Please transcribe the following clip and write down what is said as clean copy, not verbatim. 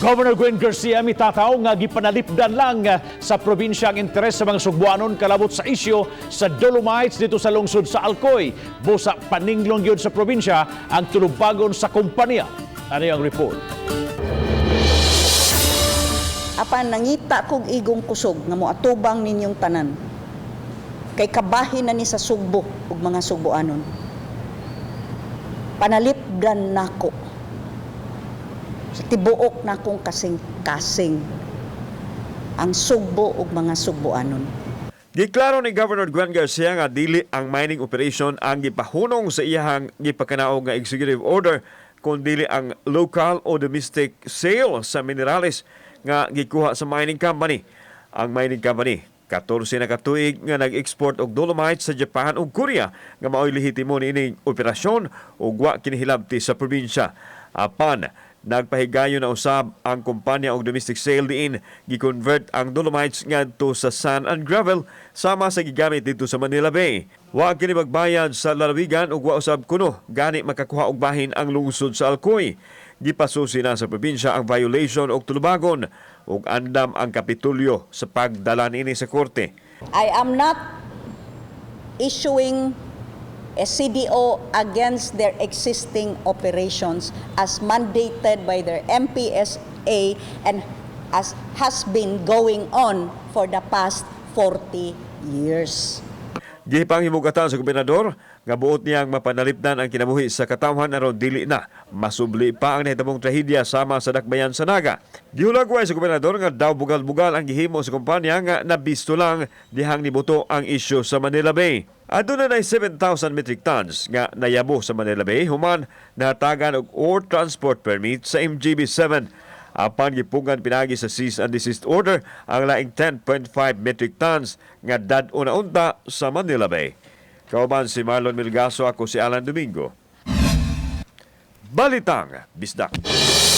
Governor Gwen Garcia mitataw nga gipanalipdan lang sa probinsya ang interes sa mga Sugbuanon kalabot sa isyu sa Dolomites didto sa lungsod sa Alcoy. Busa paninglong gyud sa probinsya ang tulubagon sa kompanya. Ano ang report? Apan nangita kog igong kusog nga moatubang ninyong tanan. Kay kabahin na ni sa Sugbo ug mga Sugboanon. Panalipdan nako sa tibuok nakong kasing-kasing ang Sugbo ug mga Sugboanon. Giklaro ni Governor Gwen Garcia nga dili ang mining operation ang gipahunong sa iyahang gipakanaog nga executive order kun dili ang local o domestic sale sa minerales nga gikuha sa mining company. Ang mining company 14 na katuig nga nag-export og dolomite sa Japan ug Korea nga maoy lehitimo niining operasyon ug wa kinihilabti sa probinsya. Apan nagpahigayon na usab ang kumpanya og domestic sale diin gi-convert ang dolomites ngadto sa sand and gravel sama sa gigamit didto sa Manila Bay. Wa kini magbayad sa lalawigan ug wa usab kuno gani makakuha og bahin ang lungsod sa Alcoy. Gipasusi na sa probinsya ang violation og tulubagon ug andam ang Kapitolyo sa pagdala niini sa korte. I am not issuing a CDO against their existing operations as mandated by their MPSA and as has been going on for the past 40 years. Gipanghimugatan sa gobernador nga buot niyang mapanalipdan ang kinabuhi sa katawhan aron dili na masubli pa ang nahitabong trahedya sama sa dakbayan sa Naga. Gihulagway sa gobernador nga daw bugal-bugal ang gihimo sa kumpanya nga nabisto lang dihang nibuto ang isyu sa Manila Bay. Aduna na 7,000 metric tons nga nayabo sa Manila Bay human nahatagan og ore transport permit sa MGB 7. Apan gipugngan pinagi sa cease and desist order ang laing 10.5 metric tons nga dad-o na unta sa Manila Bay. Kauban si Marlon Milgaso, ako si Alan Domingo. Balitang Bisdak.